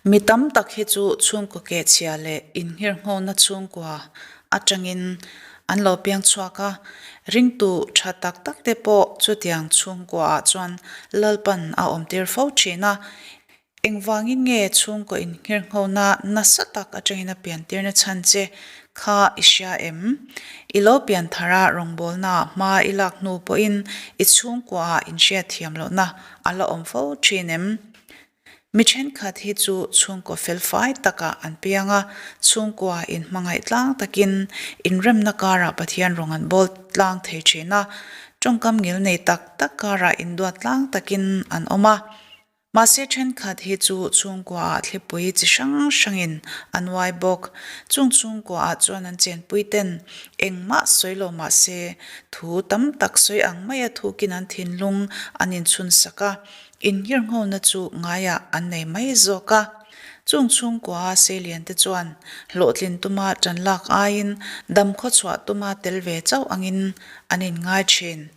Mi tam tak hi chu chhungkaw kehchhia leh innghirnghona chhungkua atangin an lo piang chhuak a, ringtu tha tak tak te pawh chutiang chhungkuaah chuan Lalpan a awmtir fo thin a. Engvangin nge chhungkaw innghirnghona nasa tak atangin a piantirna chhan che kha i hria em? I lo pian thar a, rawngbawlnaah hma i lak hnu pawhin i chhungkuaah inhriatthiam lohna a la awm fo thin em? Mi thenkhat hi chu chhungkaw felfai takah an piang a, chhungkua inhmangaih tlang takin inremna karah Pathian rawng an bawl tlang thei thin a, tawngkam ngil nei tak tak karah induat tlang takin an awm a. Mahse thenkhat hi chu chhungkuaah thlipui chi hrang hrangin an uai bawk. Chung chhungkuaah chuan an chenpui ten engmah sawi lo mahse thu tam tak sawi ang maia thukin an thinlung an inchhunsak a, Innghirnghona chu ngaiah an nei mai zawk a. Chung chhungkua seilian te chuan hlawhtlin tuma tan lak aiin dam khawchhuah tuma tel ve chauh angin an inngai thin.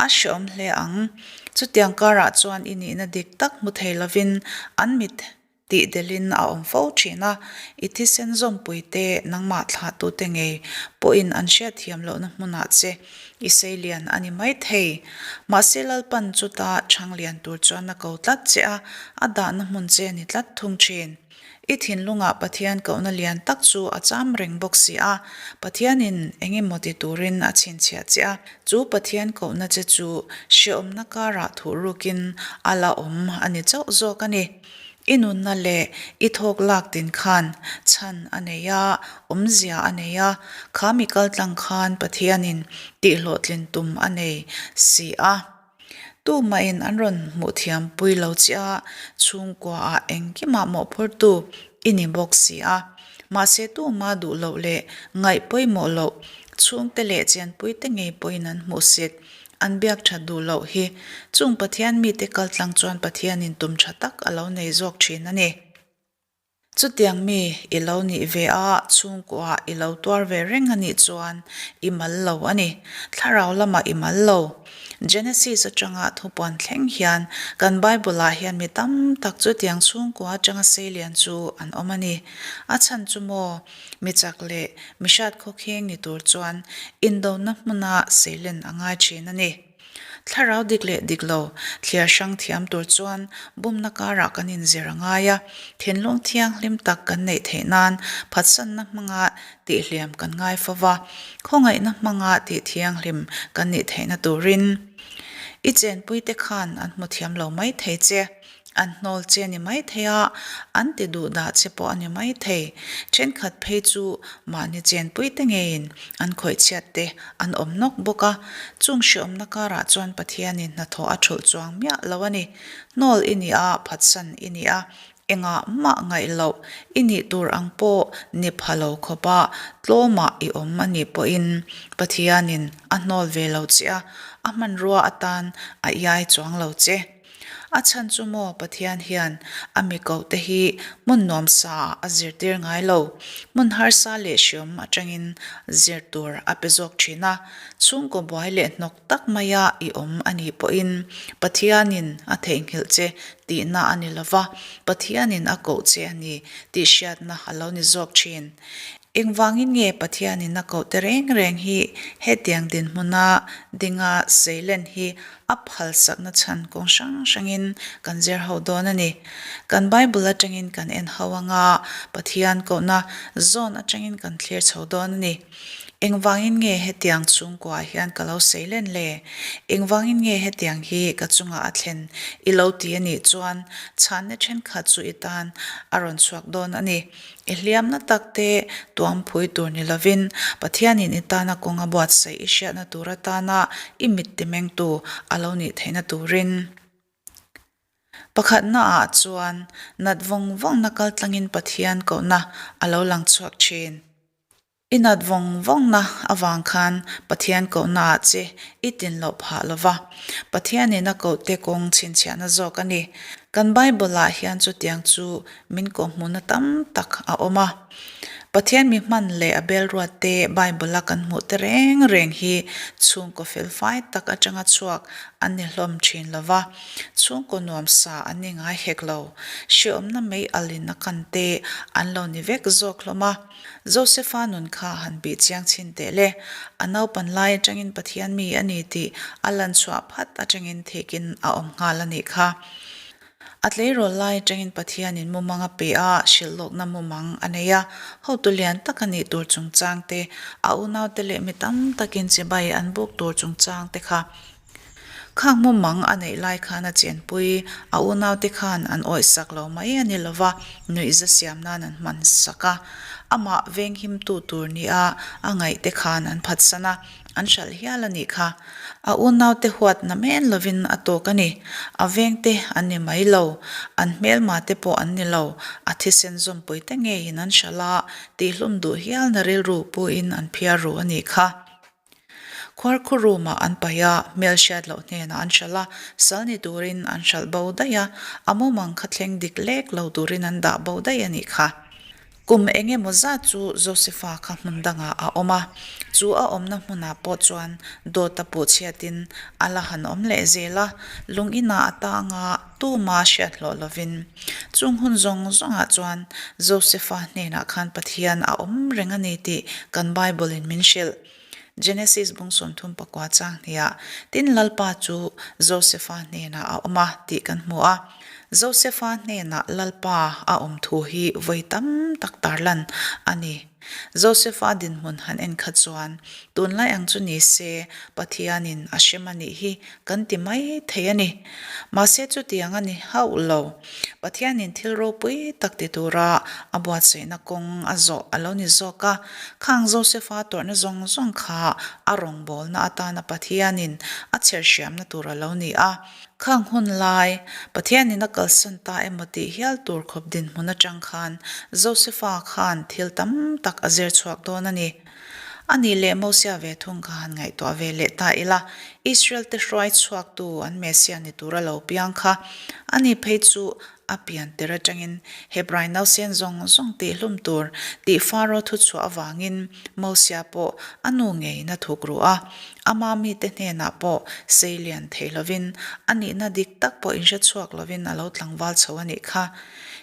A hreawm hle ang. Chutiang karah chuan i nihna dik tak hmu thei lovin an mit tih delhin a awm fo thin a, i thisen zawmpui te, nangmah thlahtute ngei pawhin an hriatthiam lohna hmunah che i sei lian a ni mai thei. Mahse Lalpan chuta chhang lian tur chuan a ko tlat che a, a dahna hmun che a ni tlat thung thin. I thinlungah Pathian kohna lian tak chu a cham reng bawk si a, Pathianin eng emaw ti turin a chhinchhiah che a, chu Pathian kohna che chu hreawmna karah thuhrukin a la awm a ni chauh zawk a ni. I nunna leh i thawk lak tin khan chhan a nei a, awmzia a nei a, kha mi kaltlang khan Pathianin tihhlawhtlin tum a nei si a. Tumahin an rawn hmuh thiam pui lo che a, chhungkuaah engkimah mawhphurtu i ni bawk si a. Mahse tuma duh loh leh ngaih pawimawh loh chhungte leh chenpuite ngei pawhin an hmuhsit. An biak that duh loh hi chung Pathian mite kaltlang chuan Pathianin tum tha tak a lo nei zawk thin a ni. Chutiang mi i lo nih ve a, chhungkuah i lo tuar ve reng a nih chuan i mal lo a ni. Thlarau lamah i mal lo. Genesis atanga thupuan thleng hian kan Bible-ah hian mi tam tak chutiang chhungkua atanga seilian chu an awm a ni. A chhan chu maw? Mi chak leh mi hriat khawkheng ni tur chuan indona hmuna seilen a ngai thin a ni. Thlarau dik leh dik lo thliar hrang thiam tur chuan bumna karah kan inzir a ngai a, thinlung thianghlim tak kan neih theih nan phatsanna hmanga tihhliam kan ngai fo va, khawngaihna hmanga tih thianghlim kan nih theihna turin i chenpuite khan an hmu thiam lo mai thei che. An hnawl che a ni mai thei a, an ti duh dah che pawh a ni mai thei. Thenkhat phei chu mahni chenpui te ngeiin an khawih chhiat te an awm nawk bawk a, chung hreawmna karah chuan Pathianin hnathawh a thulh chuang miah lo a ni. Hnawl i ni a, phatsan i ni a, engah mah ngaih loh i nih tur ang pawh ni pha lo khawpa tlawmah i awm a nih pawhin Pathianin a hnawl ve lo che a, a hmanrua atan a iai chuang lo che. A chhan chu maw Pathian hian a mi koh te hi hmun nuam sa a zirtir ngai lo, hmun harsa leh hriawm atangin zir tur a pe zawk thin a, chhungkaw buai leh hnawk tak maia i awm a nih pawhin Pathianin a theihnghilh che tihna a ni lova, Pathianin a koh che a ni tih hriatna a lo ni zawk thin. Engvangin nge Pathianin a koh te reng reng hi hetiang dinhmuna dinga seilen hi a phalsakna chhan kawng hrang hrangin kan zir ho dawn a ni. Kan Bible atangin kan en ho anga Pathian kohna zawn atangin kan thlir chho dawn a ni. Engvangin nge hetiang chhungkuaah hian ka lo seilen le? Engvangin nge hetiang hi ka chungah a thlen i lo ti a nih chuan chhanna thenkhat chu i tan a rawn chhuak dawn a ni. I hliamna tak te tuampui tur ni lovin Pathianin i tana kawng a buatsaih i hriatna tur atana i mit timengtu a lo nih theihna turin. Pakhatnaah chuan nat vawng vawngna kaltlangin Pathian kohna a lo lang chhuak thin. I nat vawng vawngna avang khan Pathian kohnaah che i tin loh phah lo va, Pathianin a kohte kawng chhinchhiahna zawk a ni. Kan Bible-ah hian chutiang chu min kawhhmuhna tam tak a awm a. Pathian mi hman leh a belruatte Bible-a kan hmuh te reng reng hi chhungkaw felfai tak atanga chhuak an ni hlawm thin lo va, chhungkaw nuamsa an ni ngai hek lo. Hreawmna mei alin a kan te an lo ni vek zawk hlawm a. Josefa nun kha han bih chiang chhin teh le. A naupan lai atangin Pathian mi a ni tih a lan chhuah phat atangin thekin a awm nghal a nih kha. A tleirawl lai atangin Pathianin mumang a pe a, hrilhlawkna mumang a nei a. Hotu lian tak a nih tur chungchang te, a unaute leh mi tam takin chibai an buk tur chungchang te kha. Khang mumang a neih lai khan a chenpui, a unaute khan an awihsak lo mai a ni lova, nuihza siam nan an hman sak a. Amah venghimtu tur nia a ngaihte khan an phatsan a. An hralh hial a nih kha. A unaute huat na men lovin a tawk a ni. A vengte an ni mai lo. An hmelma te pawh an ni lo. A thisen zawmpui te ngeiin an hralh a, tihhlum duh hialna rilru puin an phiar ru a nih kha. Khuarkhu room ah an paih a, hmel hriat loh hnenah an hralh a, sal ni turin an hralh bo daih a, a mumang kha thleng dik lek lo turin an dah bo daih a nih kha. Kum eng emaw zat chu Josefa kha hmun dangah a awm a, chu a awmna hmunah pawh chuan dawta puh chhiatin a la han awm leh zel a, lung inah a tanga tuma hriat hlawh lovin. Chung hun zawng zawngah chuan Josefa hnenah khan Pathian a awm reng a ni tih kan Bible-in min hrilh. Genesis bung 34 chang hniah tin Lalpa chu Josefa hnenah a awm a tih kan hmu a. Josefa hnenah Lalpa a awm thu hi vawi tam tak tarlan a ni. Josefa dinhmun han en kha chuan tunlai ang chu ni se Pathianin a hrem a nih hi kan ti mai thei a ni. Mahse chutiang a ni hauh lo. Pathianin thil ropui tak ti tura a buatsaihna kawng a zawh a lo ni zawk a. Khang Josefa tawrhna zawng zawng kha a rawngbawlna atana Pathianin a chher hriamna tur a lo ni a. Khang hun lai, Pathianin a kalsan ta emaw tih hial tur khawp dinhmun atang khan Josefa khan thil tam tak a zir chhuak dawn a ni. A nih leh Mosia ve thung kha han ngaihtuah ve leh ta ila, Israel te hruai chhuaktu an Messiah ni tura lo piang kha, ani phei chu a pian tir atangin Hebrai nausen zawng zawng tihhlum tur tih Faro thu chhuah avangin Mosia pawh a nu ngeiin a thuk ru a. Ama mite hnenah pawh sei lian thei lovin, a nihna dik tak pawh inhre chhuak lovin a lo tlangval chho a nih kha.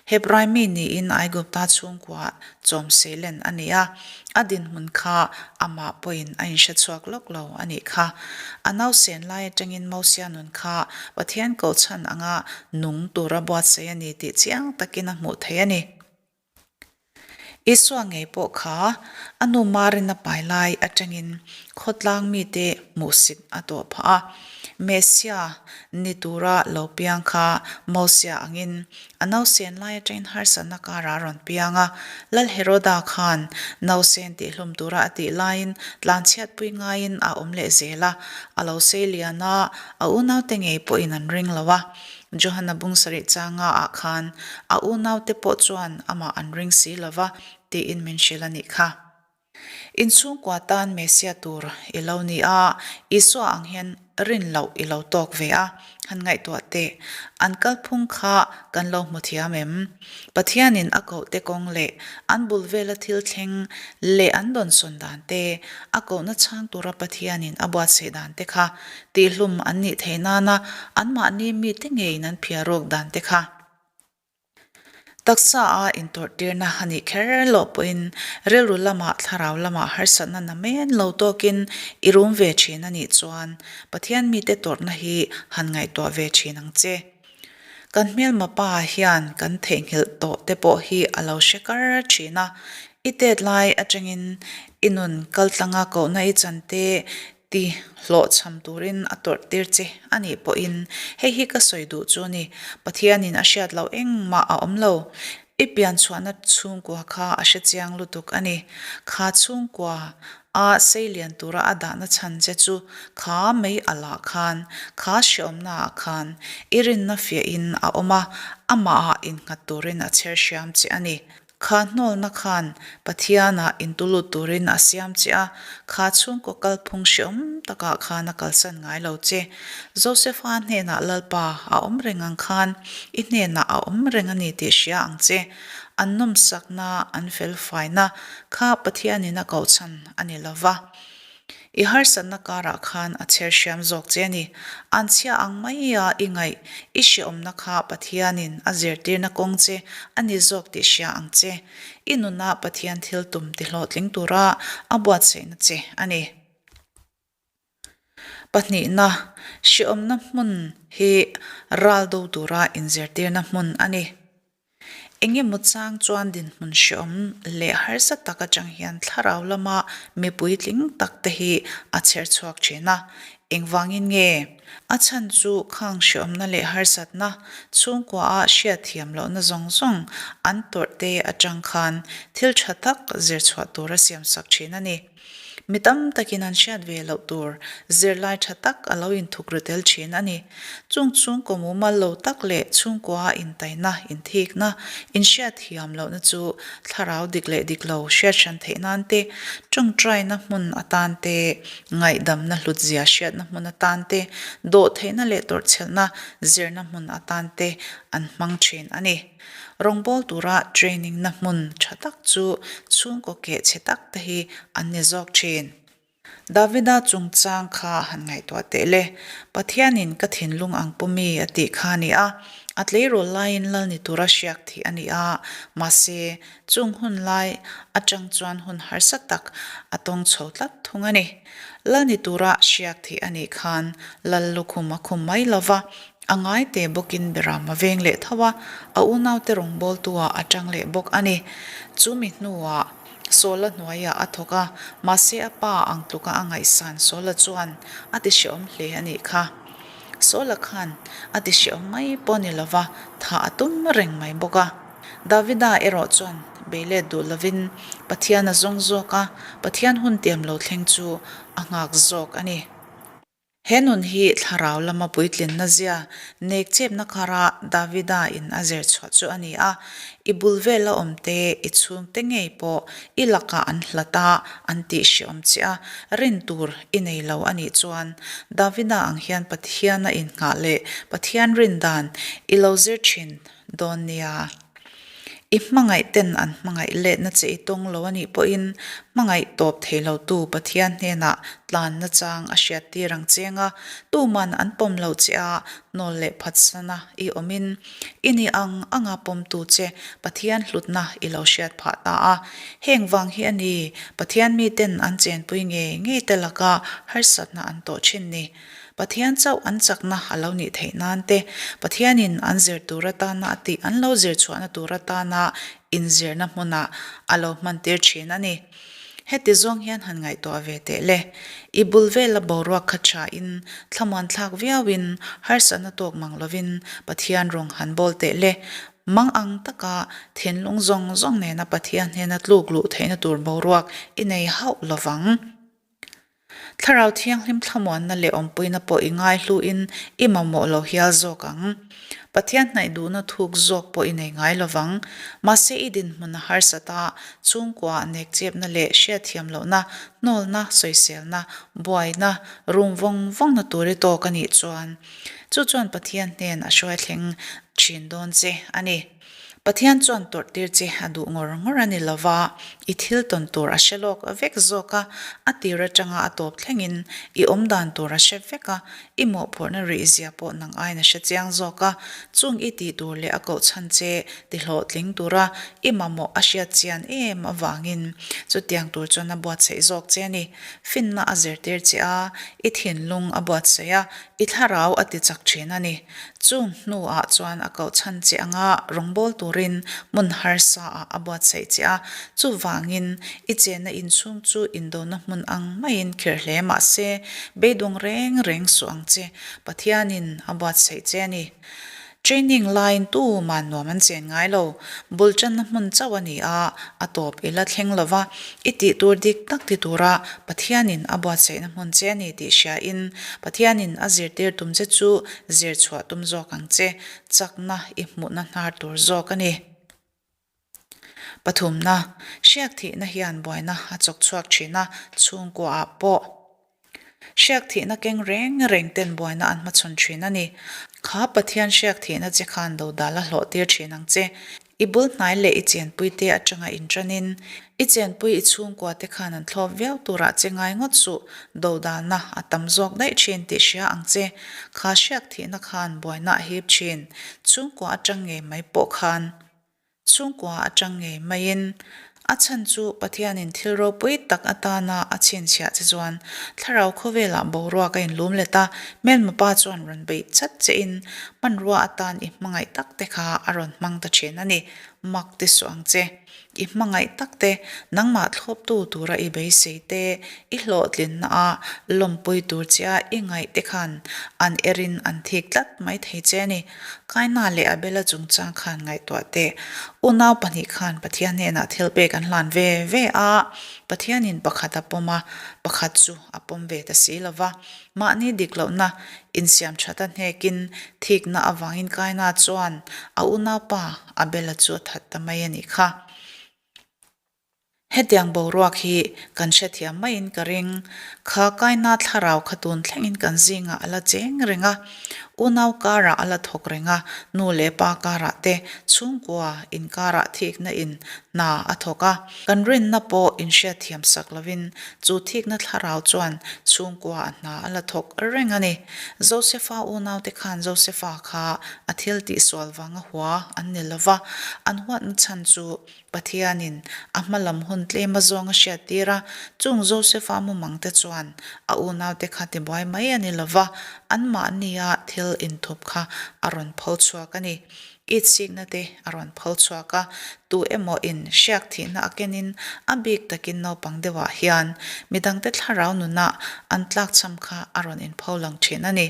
Hebrai mi niin Aigupta chhungkua chawm seilen a ni a, a dinhmun kha amah pawhin a inhre chhuak lawk lo a nih kha. A nausen lai atangin Mosia nun kha Pathian kohchhan anga nung tura buatsaih a ni tih chiang takin a hmuh theih a ni. Isua ngei pawh kha a nu Marin a pai lai atangin khawtlang mite hmuhsit a tawh phah a. Messia ni tura lo piang kha Mosia angin A nausen lai atangin harsatna karah a rawn piang a, Lal Heroda khan nausen tihhlum tura a tih laiin tlanchhiatpui ngaiin a awm leh zel a, a lo sei lian a, a unaute ngei pawhin an ring lo a. Johana bung sarih changa ah khan a unaute pawh chuan amah an ring si lo va tiin min hrilh a nih kha. Inchhungkua tan Messia tur i lo ni a, Isua ang hian rin loh i lo tawk ve a, han ngaihtuah teh. An kalphung kha kan lo hmu thiam em? Pathianin a kohte kawng leh an bul vela thil thleng leh an dawnsawn dan te, a kohna chhang tura Pathianin a buatsaih dan te kha tihhlum an nih theih nana anmahni mite ngeiin an phiarawk dan te kha. Taksa a intawrhtirna a nih kher loh pawhin rilru lamah thlarau lamah harsatna na men lo tawkin i rum ve thin a nih chuan Pathian mite tawrhna hi han ngaihtuah ve thin ang che. Kan hmelma pa hian kan theihnghilh tawh te pawh hi a lo hre kar thin a, i tet lai atangin i nun kaltlanga kohna i chan te Ti hlawhchham turin a tawrh tir che a nih pawhin hei hi ka sawi duh chu a ni, Pathianin a hriat loh engmah a awm lo. I pian chhuahna chhungkua kha a hre chiang lutuk a ni. Kha chhungkua a sei lian tura a dahna chhan che chu kha mei alah khan, kha hreawmnaah khan i rinna fiahin a awm a, amahah innghat turin a chher hriam che a ni. Kha hnawlna khan Pathianah intulut turin a siam che a, kha chhungkaw kalphung hreawm takah khan a kalsan ngai lo che. Josefa hnenah Lalpa a awm reng ang khan i hnenah a awm reng a ni tih hria ang che. An nawmsakna, an felfaina kha Pathianin a koh chhan a ni lo va. I harsatna karah khan a chher hriam zawk che a ni. An chhia ang maia i ngaih, i hreawmna kha Pathianin a zirtirna kawng che a ni zawk tih hria ang che. I nuna Pathian thil tum tihlawhtling tura a buatsaihna che a ni. Pahnihna, hreawmna hmun hi ral do tura inzirtirna hmun a ni. Engemaw chang chuan dinhmun hreawm leh harsa tak atang hian thlarau lama mipui tling tak te hi a chher chhuak thin a. Engvangin nge? A chhan chu khang hreawmna leh harsatna chhungkua a hriatthiam lohna zawng zawng an tawrh te atang khan thil tha tak zir chhuah tur a siamsak thin a ni. Mi tam takin an hriat ve loh tur zirlai tha tak a lo inthuk ru tel thin a ni. Chung chhungkaw mumal lo tak leh chhungkua intaina, inthikna, inhriat thiam lohna chu thlarau dik leh dik lo hriat hran theih nan te, tawngtaina hmun atan te, ngaihdamna hlutzia hriatna hmun atan te, dawhtheihna leh tawrhchhelhna zirna hmun atan te an hmang thin a ni. Rawngbâwl tura training na hmun ṭha tak chu chhungkaw keh chhe tak te hi an ni zawk ṭhin. Davida chungchang kha han ngaihtuah teh le. Pathianin ka thinlung ang pu mi a tih kha a ni a, a tleirawl laiin lal ni tura hriak thih a ni a, mahse, chung hun lai aṭang chuan hun harsa tak a tawng chho tlat thung a ni. Lal ni tura hriak thih a nih khan lal lukhum a khum mai lo va, A ngai te bawkin Beram a veng leh tho a, a unaute rawngbawltu-ah a tang leh bawk a ni. Chu mi hnuah Sawla hnuaiah a thawk a, mahse a pa ang tluka a ngaihsan Sawla chuan a ti hreawm hle a nih kha. Sawla khan a ti hreawm mai pawh ni lova, thah a tum reng mai bawk a. Davida erawh chuan beilet duh lovin Pathian a zawng zawk a, Pathian hun tiam lo thleng chu a nghak zawk a ni. He nun hi thlarau lama puitlinna zia nek chepna kara Davida in a zir chhuah chu a ni a, i bul vela awm te, i chhungte ngei pawh i lakah an hlat a, an tih hreawm che a, rin tur i nei lo a nih chuan Davida ang hian Pathian a innghah leh Pathian rin dan i lo zir thin dawn nia. I hmangaih ten an hmangaih letna che i tawng lo a nih pawhin hmangaih tawp thei lotu Pathian hnenah tlanna chang a hriat tir ang cheng a, tuman an pawm lo che a, hnawl leh phatsana i awmin i ni ang anga pawmtu che Pathian hlutna i lo hriat phah ta a. Heng vang hi a ni, Pathian miten an chenpui ngei ngei te laka harsatna an tawh thin ni. Pathian chauh an chakna a lo nih theih nan te, Pathianin an zir tur atana a tih an lo zir chhuahna tur atana inzirna hmunah a lo hmantir thin a ni. Heti zawng hian han ngaihtuah ve teh le. I bul vela boruak kha thain, thlamuan thlak viauin, harsatna tawk mang lovin Pathian rawng han bawl teh le. Mang ang taka thinlung zawng zawng nena Pathian hnena tluk luh theihna tur boruak i nei hauh lovang. Thlarau Thianghlim thlamuanna leh awmpuina pawh i ngaihluin i mamawh lo hial zawk ang. Pathian hnaih duhna thuk zawk pawh i nei ngai lovang. Mahse i dinhmun a harsat a, chhungkua nekchepna leh hriatthiam lohna, hnawlna, sawiselna, buaina, rum vawng vawngna tur i tawk a nih chuan chu chuan Pathian hnen a hruai thleng thin dawn che a ni. Pathian chuan tawrhtir che a duh ngawr ngawr a ni lo va, i thil tawn tur a hre lawk vek zawk a, a tir atanga a tawp thlengin i awm dan tur a hre vek a, i mawhphurhna rih zia pawh nang aiin a hre chiang zawk a, chung i tih tur leh a koh chhan che ti hlawhtling tura i mamawh a hriat chian em avangin chutiang tur chuan a buatsaih zawk che a ni. Finna a zirtir che a, i thinlung a buatsaih a, i thlarau a ti chak thin a ni. Chung hnuah chuan a koh chhan che anga rawngbâwl turin hmun harsa ah a buatsaih che a, chuvangin i chenna inchhung chu indona hmun ang maiin khirh hle mah se, beidawng reng reng suh ang che, Pathianin a buatsaih che a ni. Training laiin tuman nuam an chen ngai lo. Bul tanna hmun chauh a ni a, a tawp i la thleng lo va, i tih tur dik tak ti tura Pathianin a buatsaihna hmun che a ni tih hriain Pathianin a zirtir tum che chu zir chhuah tum zawk ang che, chakna i hmuhna hnar tur zawk a ni. Pathumna, hriak thihna hian buaina a chawk chhuak thin a, chhungkuaah pawh hriak thihna keng reng reng ten buaina an hmachhawn thin a ni. Kha Pathian hriak thihna che khan dodal a hlawh tir thin ang che. I bul hnai leh i chenpuite atanga inṭanin, i chenpui i chhungkuate khan an thlawp viau turah che ngai ngawt suh, dodalna a tam zawk daih ṭhin tih hria ang che. Kha hriak thihna khan buaina a hip ṭhin. Chhungkua aṭang ngei mai pawh khan. Chhungkua aṭang ngei maiin a chhan chu Pathianin thil ropui tak atana a chhinchhiah che chuan thlarau khawvelah boruak a inlum let a, hmelma pa chuan rawn beih chat chein hmanrua atan i hmangaih tak te kha a rawn hmang ta ṭhin a ni. Mak ti suh ang che. I hmangaih tak te, nangmah thlawptu tura i beisei te, i hlawhtlinna a lawmpui tur che a i ngaih te khan an erin an thik tlat mai thei che a ni. Kaina leh Abela chungchang khan ngaihtuah teh. Unau pahnih khan Pathian hnenah thil pek an hlan ve ve a, Pathianin pakhat a pawm a, pakhat chu a pawm ve ta si lo va. Mahni dik lohna insiam that a hnekin thikna avangin Kaina chuan a unaupa Abela chu a that ta mai a nih kha. Hetiang boruak hi kan hrethiam maiin ka ring. Kha kaina thlarau kha tun thlengin kan zingah a la cheng reng a, unau karah a la thawk reng a, nu leh pa karah te, chhungkua inkarah thikna in hna a thawk a. Kan rinna pawh inhriatthiam sak lovin chu thikna thlarau chuan chhungkua a hna a la thawk reng a ni. Josefa unaute khan Josefa kha a thil tihsual vanga hua an ni lova, an huatna chhan chu Pathianin a hma lam hun tlem a zawng a hriat tir a, chung Josefa mumangte chuan a unaute kha tibuai mai a ni lo va, anmahnia thil inthup kha a rawn pho chhuak a ni. Itsikna te a rawn pho chhuak a, tu emaw in hriak thihna a kenin a bik takin naupang deuhah hian midangte thlarau nunah an tlakchham kha a rawn inpho lang thin a ni.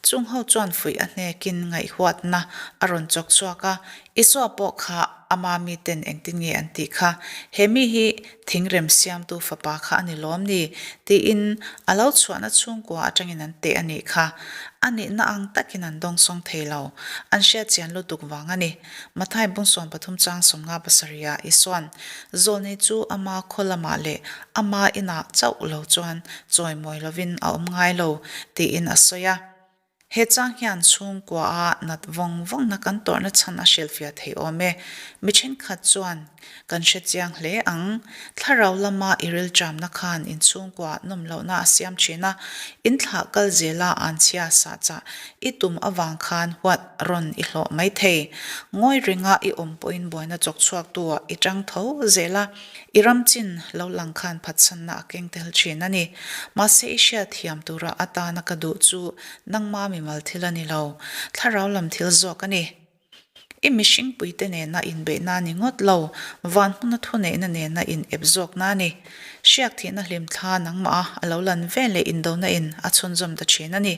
Chung ho chuan fuih a hnekin ngaihhuatna a rawn chawk chhuak a, Isua pawh kha Ama miten engtin nge an tih kha? He mi hi thingrem siamtu fapa kha a ni lawm ni? tiin a lo chhuahna chhungkua atangin an teh a nih kha. A nihna ang takin an dawngsawng thei lo. An hriatchian lutuk vang a ni. Mathai bung 13 chang 57 ah Isua'n Zawlnei chu ama khaw lamah leh ama inah chauh lo chuan chawimawi lovin a awm ngai lo tiin a sawi a. He chang hian chhungkua a nat vawng vawngna kan tawrhna chhan a hrilhfiah thei awm e. Mi thenkhat chuan kan hre chiang hle ang. Thlarau lama i rilṭamna khan in chhungkua nawm lohna a siam thin a, in thlah kal zela anchhia sahchah i tum avang khan huat rawn i hlawh mai thei. Ngawi ringa i awm pawhin buaina chawk chhuaktu ah i ṭang tho zel a. I ram chin lo lang khan phatsanna a keng tel thin a ni. Mahse i hriat thiam tura atana ka duh chu nangma mimal thil a ni lo, thlarau lam thil zawk a ni. I mihringpuite nena inbeihna ni ngawt lo, van hmuna thuneihna nena in ep zawkna a ni. Hriak thihna hlimthla nangmah a lo lan ve leh indona in a chhunzawm ta thin a ni.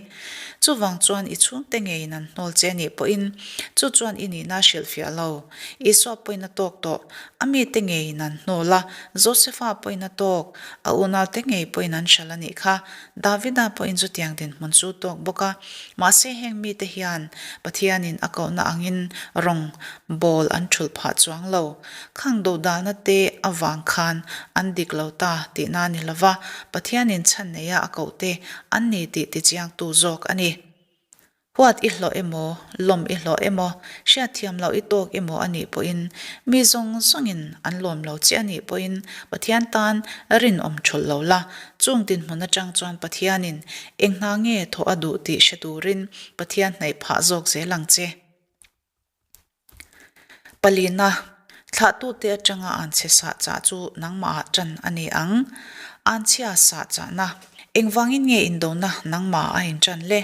Chuvang chuan i chhungte ngeiin an hnawl che nih pawhin chu chuan i nihna a hrilhfiah lo. Isua pawhin a tawk tawh. A mite ngeiin an hnawl a, Josefa pawhin a tawk. A unaute ngei pawhin an hralh a nih kha. Davida pawhin chutiang dinhmun chu tawk bawk a. Mahse heng mite hian Pathianin a kohna angin rawng bawl an thulh phah chuang lo. Khang dodalna te avang khan an dik lo ta tihna a ni lova, Pathianin chhan neia a kohte an ni tih tichiangtu zawk a ni. Huat i hlawh emaw, lawm i hlawh emaw, hriatthiam loh i tawk emaw a nih pawhin, mi zawng zawngin an lawm lo che a nih pawhin Pathian tan rinawm thulh lo la. Chung dinhmun atang chuan Pathianin eng hna nge thawh a duh tih hre turin Pathian hnaih phah zawk zel ang che. Palina, thlahtute atanga anchhe sah chah chu nangmahah ṭan a ni ang. Anchhia sah chahna, engvangin nge indona nangmahah a inṭan le?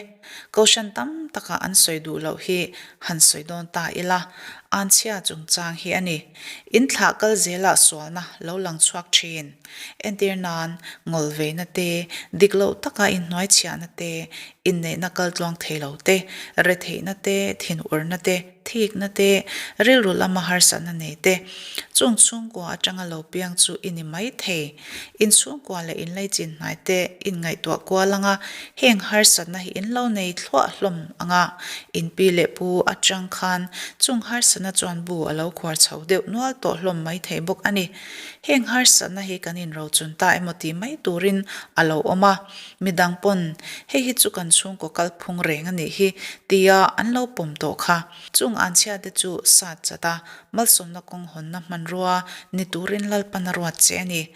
Kohhran tam takah an sawi duh loh hi han sawi dawn ta ila, anchhia chungchang hi a ni. Inthlah kal zelah sualna lo lang chhuak ṭhin. Entir nan, ngawlveina te, dik loh taka inhnuaichhiahna te, inneihna kaltluang thei lo te, retheihna te, thinurna te, thikna te, rilru lama harsatna nei te, chung chhungkua atanga lo piang chu i ni mai thei. In chhungkua leh in leichin hnai te in ngaihtuah kual anga heng harsatna hi in lo nei thluah hlawm anga in pi leh pu atang khan chung harsatna. harsatna chuan bu a lo khuar chho deuh nual tawh hlawm mai thei bawk a ni. Heng harsatna hi kan inrochun ta emaw tih mai turin a lo awm a, midang pawn hei hi chu kan chhungkaw kalphung reng a nih hi tia an lo pawm tawh kha. Chung anchhiate chu sat chat a, malsawmna kawng hawnna hmanrua ni turin Lalpan a ruat che a ni.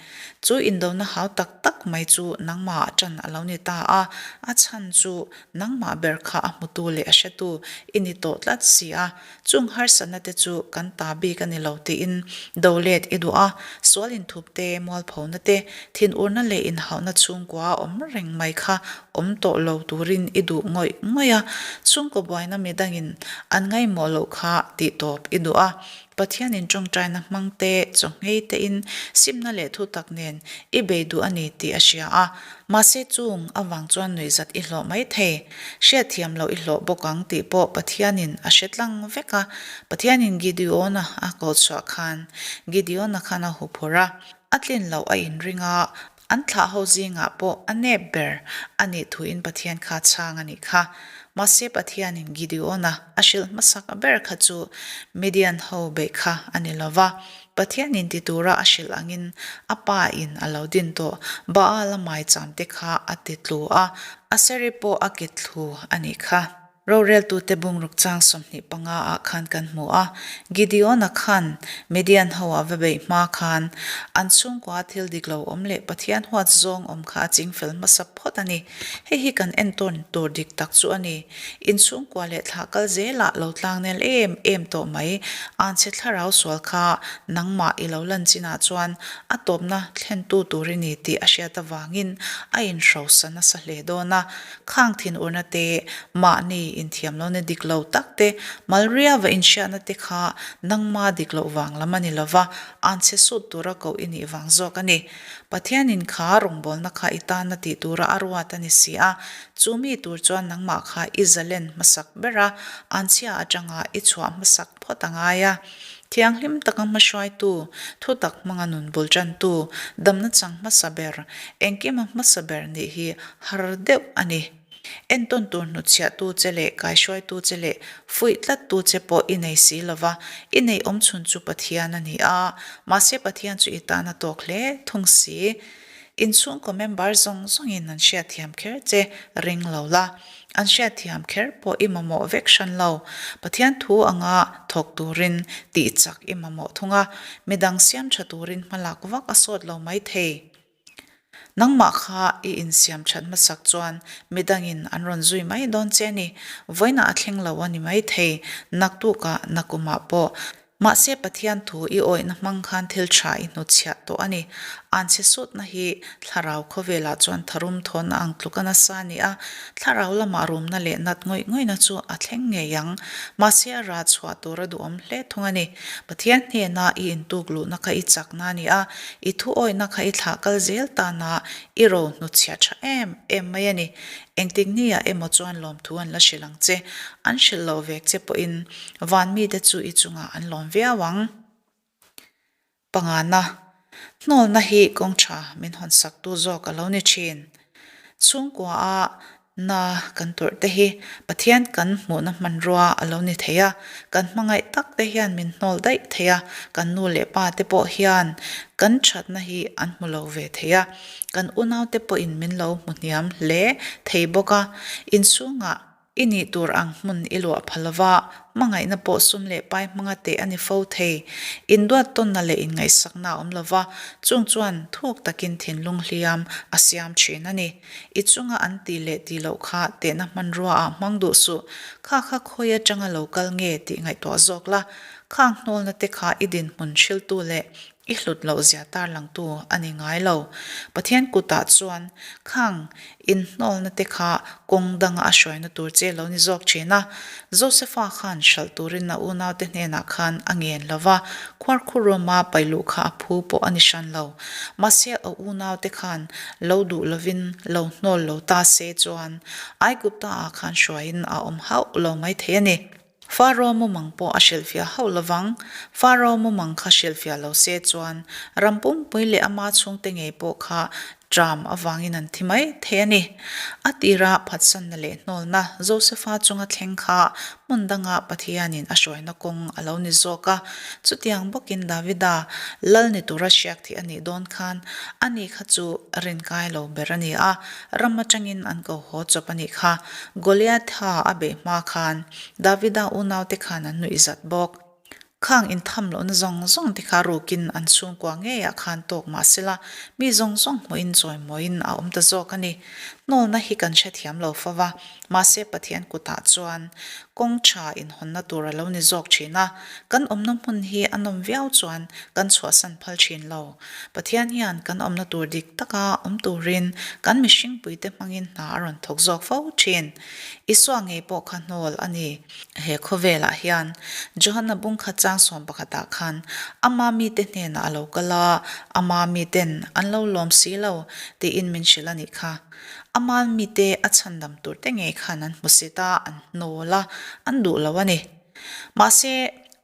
Chu indona hau tak tak mai chu nangmah ah ṭan a lo ni ta a, a chhan chu nangmah ber kha a hmutu leh a hretu i ni tawh tlat si a, chung harsatna te chu kan ta bik a ni lo tiin do let i duh a, sual inthup te, mualphona te, thinurna leh inhauhna chhungkua a awm reng mai kha awm tawh lo turin i duh ngawih ngawih a, chhungkaw buaina midangin an ngaihmawh loh kha tihtawp i duh a. Pathianin tawngtaina hmang te, chawhngei tein simna leh thutak nen i bei duh a ni tih a hria a. Mahse chung avang chuan nuihzat i hlawh mai thei. Hriatthiam loh i hlawh bawk ang tih pawh Pathianin a hre tlang vek a. Pathianin Gideona a koh chhuah khan Gideona khan a huphurh a, a tlin loh a inring a, an thlah ho zingah pawh a nep ber a nih thuin Pathian kha chhang a nih kha. Mahse Pathianin Gideona a hrilh hmasak ber kha chu Midian ho beih kha a ni lo va. Pathianin ti tura a hrilh angin a pa in a lo din tawh Baal a maicham te kha a ti tlu a, Aseri pawh a kit thlu a nih kha. Roreltute bungruk chang 25 ah khan kan hmu a, Gideon-a khan Midian ho a va beih hma khan an chhungkua thil dik lo awm leh Pathian huat zawng awm kha a ching fel hmasa phawt a ni. Hei hi kan entawn tur dik tak chu a ni. Inchhungkua leh thlah kal zelah lo tlangnel em em tawh mai. Anchhe thlarau sual kha nangmah i lo lan chinah chuan a tawpna thlentu tur i ni tih a hriat avangin a inhrosa nasa hle dawn a. Khang thinurna te, mahni inthiamlohna dik lo tak te, malriava inhriatna te kha nangma dik loh vang lam a ni lova, anchhe sut tura koh i nih vang zawk a ni. Pathianin kha rawngbawlna kha i tanna tih tura a ruat a ni si a, chu mi tur chuan nangmah kha i zalen hmasak ber a, anchhia atanga i chhuah hmasak phawt a ngai a. Thianghlim taka hmahruaitu, thutak hmanga nun bul tantu, damna chang hmasa ber, engkima hmasa ber nih hi har deuh a ni. Entawn tur hnutchhiahtu che leh kaihruaitu che leh fuih tlattu che pawh i nei si lo va, i neih awmchhun chu Pathian a ni a, mahse Pathian chu i tan a tawk hle thung si. Inchhungkaw member zawng zawngin an hriatthiam kher che ring lo la, an hriatthiam kher pawh i mamawh vek hran lo. Pathian thu anga thawk turin tih chak i mamawh thung a, midang siam tha turin hmalak vak a sawt lo mai thei. Nangmah kha i insiam that hmasak chuan midangin an rawn zui mai dawn che a ni. Vawiinah a thleng lo a ni mai thei, naktukah, nakumah pawh. Mahse Pathian thu i awihna hmang khan thil tha i hnutchhiah tawh a ni. Anchhe sutna hi thlarau khawvelah chuan tharum thawnna ang tluk a nasa a ni a, thlarau lamah rumna leh nat ngawih ngawihna chu a thleng ngei ang. Mahse a rah chhuah tur a duhawm hle thung a ni. Pathian hnena i intuk luhna kha i chakna a ni a, I thu awihna kha i thlah kal zel tana i ro hnutchhiah tha em em mai a ni. Engtik niah emaw chuan lawmthu an la hrilh ang che. An hrilh loh vek che pawhin van mite chu i chungah an lawm viau ang. Pangana, hnawlna hi kawng tha min hawn saktu zawk a lo ni thin. Chhungkua a Na kan tawrh te hi Pathian kan hmuhna hmanrua a lo ni thei a, kan hmangaih tak te hian min hnawl daih thei a, kan nu leh pa te pawh hian kan thatna hi an hmu lo ve thei a, kan unau te pawhin min lo hmu hniam hle thei bawk a, inchhungah i nih tur ang hmun i luah pha lova, Hmangaihna pawh sum leh pai hmanga teh a ni fo thei. Induat tawnna leh inngaihsakna a awm lo va, chung chuan thuk takin thinlung hliam a siam thin a ni. I chunga an tih leh tih loh kha tehna hmanrua ah hmang duh suh. Kha kha khawi atanga lo kal nge tih ngaihtuah zawk la. Khang hnawlna te kha i dinhmun hriltu leh I hlut loh zia tarlangtu a ni ngai lo. Pathian kutah chuan khang inhnawlna te kha kawng danga a hruaina tur che lo ni zawk thin a. Josefa khan hralh turin a unaute hnenah khan a ngen lo va, khuarkhuruama pailuh kha a phu pawh a ni hran lo. Mahse a unaute khan lo duh lovin lo hnawl lo ta se chuan Aigupta-ah khan hruaiin a awm hauh lo mai thei a ni. Faro mumang pawh a hrilhfiah hauh lovang. Faro mumang kha hrilhfiah lo se chuan ram pumpui leh ama chhungte ngei pawh kha Ṭam avangin an thi mai thei a ni. A tira phatsanna leh hnawlna Josefa chunga thleng kha hmun danga Pathianin a hruaina kawng a lo ni zawk a. Chutiang bawkin Davida lal ni tura hriak thih a nih dawn khan ani kha chu rinkai lo ber a ni a, ram atangin an ko haw chawp a nih kha. Goliatha a beih hma khan Davida unaute khan an nuih zat bawk. Khang intham lohna zawng zawng te kha rukin an chhungkua ngeiah khan tawk mah sela, mi zawng zawng hmuhin chawimawiin a awm ta zawk a ni. Hnawlna hi kan hrethiam lo fo va, mahse Pathian kutah chuan kawng tha inhawnna tur a lo ni zawk thin a, kan awmna hmun hi a nawm viau chuan kan chhuahsan phal thin lo. Pathian hian kan awmna tur dik taka awm turin kan mihringpuite hmangin hna a rawn thawk zawk fo thin. Isua ngei pawh kha hnawl a ni. He khawvelah hian Johanna bungkhat chang sawm pakhatah khan ama mite hnenah a lo kal a, ama miten an lo lawm si lo tiin min hrilh a nih kha. Ama mite a chhandam tur te ngei khan an hmu sit a, an hnawl a, an duh lo a ni. Mahse,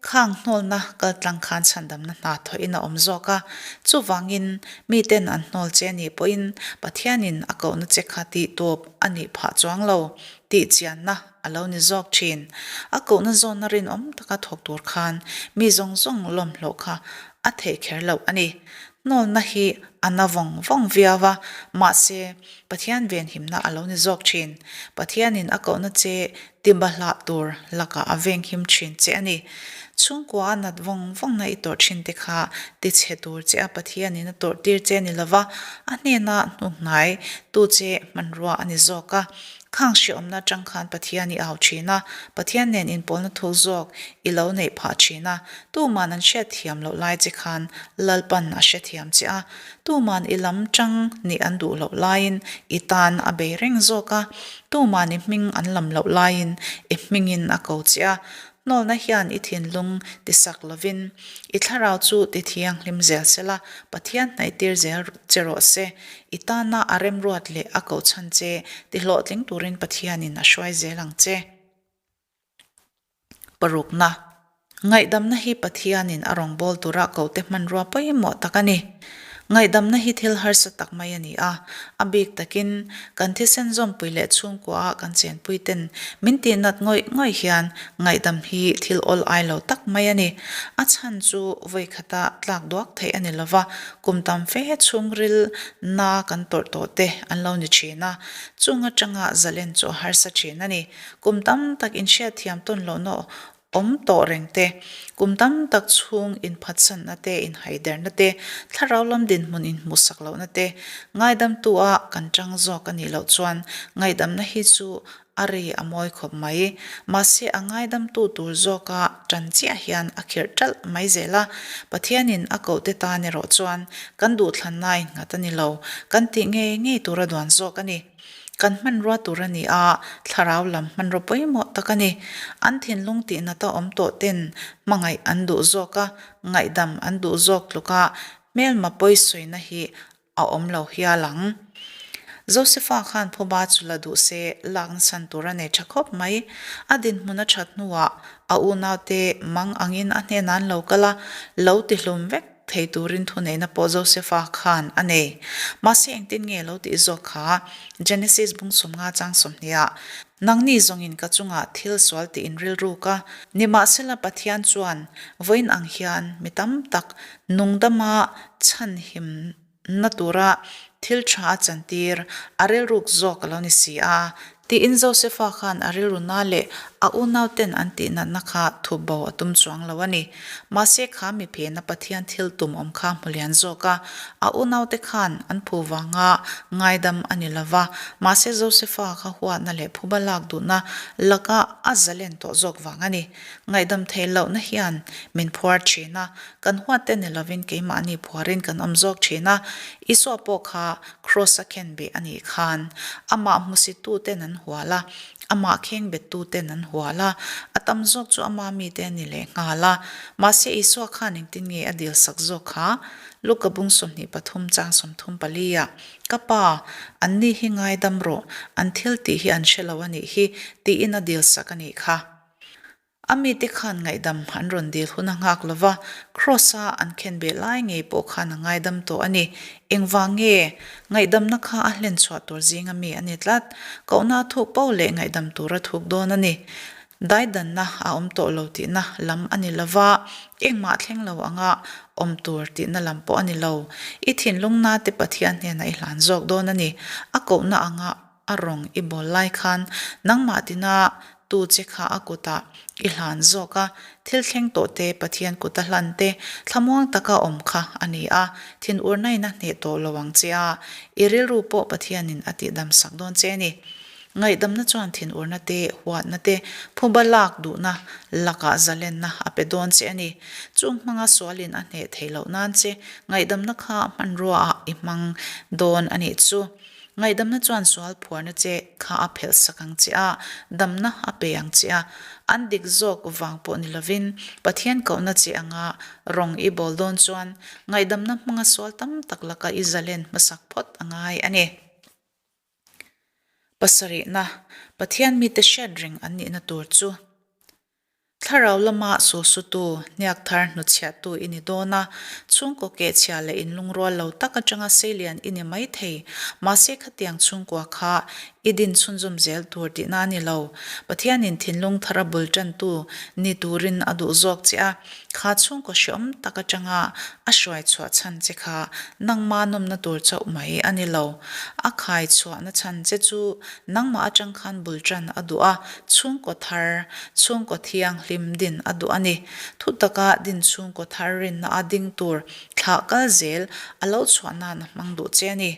Khang hnawlna kaltlang khan chhandamna hna thawhin a awm zawk a, chuvangin miten an hnawl che anih pawhin Pathianin a kohna che kha tih tawp a nih phah chuang lo tih chianna a lo ni zawk thin. A kohna zawnna rinawm taka thawk tur khan mi zawng zawng lawmhlawh kha a theih kher loh a ni. Hnawlna hi a na vawng vawng viau a, mahse Pathian venhimna a lo ni zawk thin. Pathianin a kohna che tibahlah tur lakah a venghim thin che a ni. Chhungkua a nat vawng vawngna i tawrh thin te kha tichhe tur che a Pathianin a tawrh tir che ni lova, a hnena hnuhnai tu che hmanrua a ni zawk a. Khang hriawmna atang khan Pathian i au thin a, Pathian nen inpawlna thuk zawk i lo neih phah thin a. Tuman an hriatthiam loh lai che khan Lalpan a hrethiam che a. Tuman i lam tang nih an duh loh laiin i tan a bei reng zawk a, tuman i hming an lam loh laiin i hmingin a ko che a. Hnawlna hian i thinlung tisak lovin i thlarau chu ti thianghlim zel sela, Pathian hnaihtir zel che rawh se. I tana a remruat leh a kohchhan che ti hlawhtling turin Pathianin a hruai zel ang che. Parukna, Ngaihdamna hi Pathianin a rawngbâwl tura kote hmanrua pawimawh tak a ni. Ngaihdamna hi thil harsa tak mai a ni a, a bik takin kan thisen zawmpui leh chhungkuaah kan chenpuiten min tihnat ngawih ngawih hian ngaihdam hi thil awl ai lo tak mai a ni. A chhan chu vawi khata tlak duak theih a ni lova, kum tam fe chhungril na kan tawrh tawh te an lo ni thin a, chung atanga zalen chu a harsa thin a ni. Kum tam tak inhriatthiam tawn lohna awm tawh reng te, kum tam tak chhung inphatsanna te, inhaiderna te, thlarau lam dinhmun inhmuhsak lohna te, ngaidamtu a kan tang zawk a nih loh chuan ngaihdamna hi chu a ri a mawi khawp mai. Mahse a ngaidamtu tur zawka tan chiah hian a khirh ṭalh mai zel a, Pathianin a kohte tan erawh chuan kan duhthlanna a innghat a ni lo, kan tih ngei ngei tura duan zawk a ni. Kan hmanrua tur a ni a, thlarau lam hmanraw pawimawh tak a ni. An thinlung tihnata awm tawh ten hmangaih an duh zawk a, ngaihdam an duh zawk tluka hmelma pawisawina hi a awm lo hial ang. Josefa khan phuba chu la duh se lak nasan tur a nei tha khawp mai. A dinhmun a that hnuah a unaute mang angin a hnenah an lo kal a, lo tihlum vek Thei turin thuneihna pawh Josefa khan a nei. Mahse engtin nge lo tih zawk kha? Genesis bung 50 chang 20 ah, Nangni zawngin ka chungah thil sual tiin rilru ka nimahsela Pathian chuan vawiin ang hian mi tam tak nungdama chhanhimna tura thil tha a chantir a rilruk zawk a lo ni si a. Tiin Josefa khan a rilru na leh a unauten an tihnatna kha thup bo a tum chuang lo a ni. Mahse kha mi phena Pathian thil tum awm kha hmu lian zawk a, a unaute khan an phu vanga ngaidam a ni lo va, mahse Josefa kha huatna leh phuba lak duhna laka a zalen tawh zawk vang a ni. Ngaihdam theih lohna hian min phuar thin a, kan huatte ni lovin keimahni phuarin kan awm zawk thin a, Isua pawh kha Kraws a khen beh a nih khan amah hmusittuten an hual a, amah kheng bettuten an hual a, a tam zawk chu ama mite a ni leh nghal a. Mahse Isua khan engtin nge a dil sak zawk kha? Luka bung 23 chang 34 ah, Ka pa, anni hi ngaidam rawh, an thil tih hi an hre lo a nih hi, tiin a dil sak a nih kha. A mite khan ngaihdam an rawn dil hun a nghak lo va, Kraws-a an khenbeh lai ngei pawh khan a ngaidam tawh a ni. Engvang nge? Ngaihdamna kha a hlen chhuah tur zinga mi a ni tlat. Kohna a thuk poh leh ngaihdam tur a thuk dawn a ni. Daidanna a awm tawh lo tihna lam a ni lo va, engmah thleng lo anga awm tur tihna lam pawh a ni lo. I thinlung nate Pathian hnenah i hlan zawk dawn a ni. A kohna anga a rawng i bawl lai khan nangmah tina tu che kha a kutah i hlan zawk a, thil thleng tawh te Pathian kuta hlan te thlamuang taka awm kha a ni a, thinurnain a hneh tawh lo ang che a, i rilru pawh Pathianin a tihdam sak dawn che a ni. Ngaihdamna chuan thinurna te, huatna te, phuba lak duhna lakah zalenna a pe dawn che a ni. Chung hmanga sualin a hneh theih loh nan che ngaihdamna kha hmanrua ah i hmang dawn a nih chu. Ngaihdamna chuan sual phuarna che kha a phelh sak ang che a, damna a pe ang che a. An dik zawk vang pawh ni lovin Pathian kohna che anga rawng i bawl dawn chuan ngaihdamna hmanga sual tam tak laka i zalen hmasak phawt a ngai a ni. Pasarihna, Pathian mite hriat reng an nihna tur chu. Thlarau lama sulsutu, hniak thar hnuchhiahtu i ni dawn a, chhungkaw kehchhia leh inlungrual lo tak atanga seilian i ni mai thei. Mahse khatiang chhungkua kha i din chhunzawm zel tur tihna a ni lo. Pathianin thinlung thara bul tantu ni turin a duh zawk che a, kha chhungkaw hreawm tak atanga a hruai chhuah chhan che kha nangma nawmna tur chauh mai a ni lo. A khai chhuahna chhan che chu Nangmah atang khan bul tan a duh a, chhungkaw thar, chhungkaw thianghlim din a duh a ni. Thu taka din chhungkaw thar rinna a ding tur thlah kal zel a lo chhuah nan a hmang duh che a ni.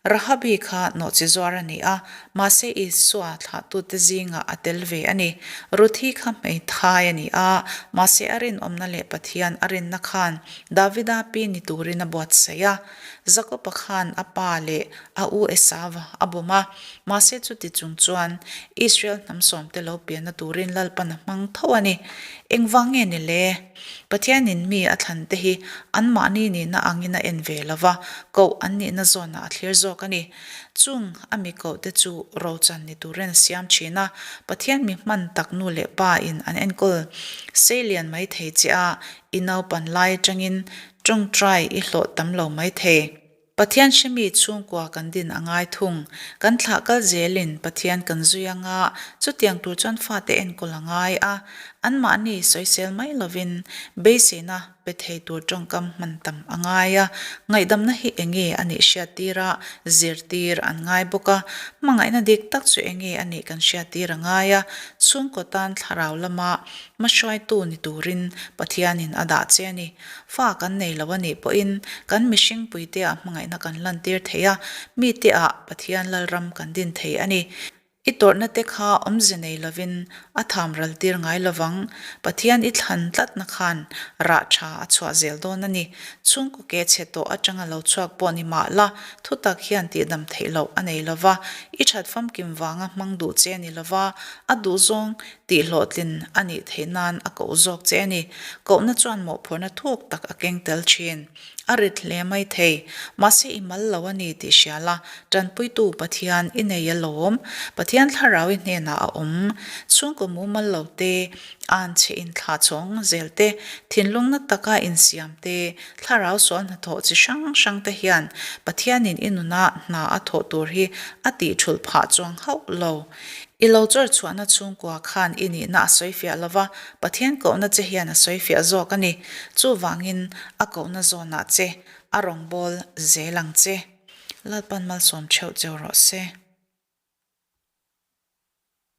Rahabi kha nawhchi zuar a ni a, mahse Isua thlahtute zingah a tel ve a ni. Ruthi kha hmeithai a ni a, mahse a rinawmna leh Pathian a rinna khan Davida pi ni turin a buatsaih a. Jakob-a khan a pa leh a u Esava a bawm a, mahse chuti chung chuan Israel hnam sawmte lo pianna turin Lalpan a hmang tho a ni. Engvang nge ni le? Pathianin mi a thlan te hi anmahni nihna angin a en ve lo va, koh an nihna zawnah a thlir zawk a ni. Chung a mi koh te chu rochan ni turin a siam thin a, Pathian mi hman tak nu leh pa in an enkawl seilian mai thei che a, i naupan lai atangin tawngtai i hlawh tam lo mai thei. Pathian hremi chhungkua kan din a ngai thung. Kan thlah kal zelin Pathian kan zui anga, chutiang tur chuan fate enkawl a ngai a. Anmahni sawisel mai lovin beiseina pe thei tur tawngkam hman tam a ngai a. Ngaihdamna hi enge a nih hriattir a, zirtir an ngai bawk a. Hmangaihna dik tak chu enge a nih kan hriattir a ngai a. Chhungkaw tan thlarau lama hmahruaitu ni turin Pathianin a dah che a ni. Fa kan nei lo a nih pawhin kan mihring puiteah hmangaihna kan lantir thei a, miteah Pathian Lalram kan din thei a ni. I tawrhna te kha awmze nei lovin a tham ral tir ngai lovang. Pathian i thlan tlatna khan rah tha a chhuah zel dawn a ni. Chhungkaw ke chhe tawh atanga lo chhuak pawh ni mah la, thutak hian tihdam theih loh a nei lova, i that famkim vanga hmang duh che a ni lova, a duhzawng Tihhlawhtlin a nih theih nan a koh zawk che a ni. Kohna chuan mawhphurhna thuk tak a keng tel thin. A rit hle mai thei. Mahse i mal lo a ni tih hria la, tanpuitu Pathian i nei alawm. Pathian thlarau i hnenah a awm. Chhungkaw mumal lo te, an chhe inthlah chhawng zel te, thinlung na taka insiam te, thlarau sual hnathawh chi hrang hrang te hian Pathianin i nuna hna a thawh tur hi a tih thulh phah chuang hauh lo. I lo chawr chhuahna chhungkua khan i nihna a sawi fiah lo va, Pathian kohna che hian a sawi fiah zawk a ni. Chuvangin a kohna zawnah che a rawngbâwl zel ang che. Lalpan malsawm theuh cheu rawh se.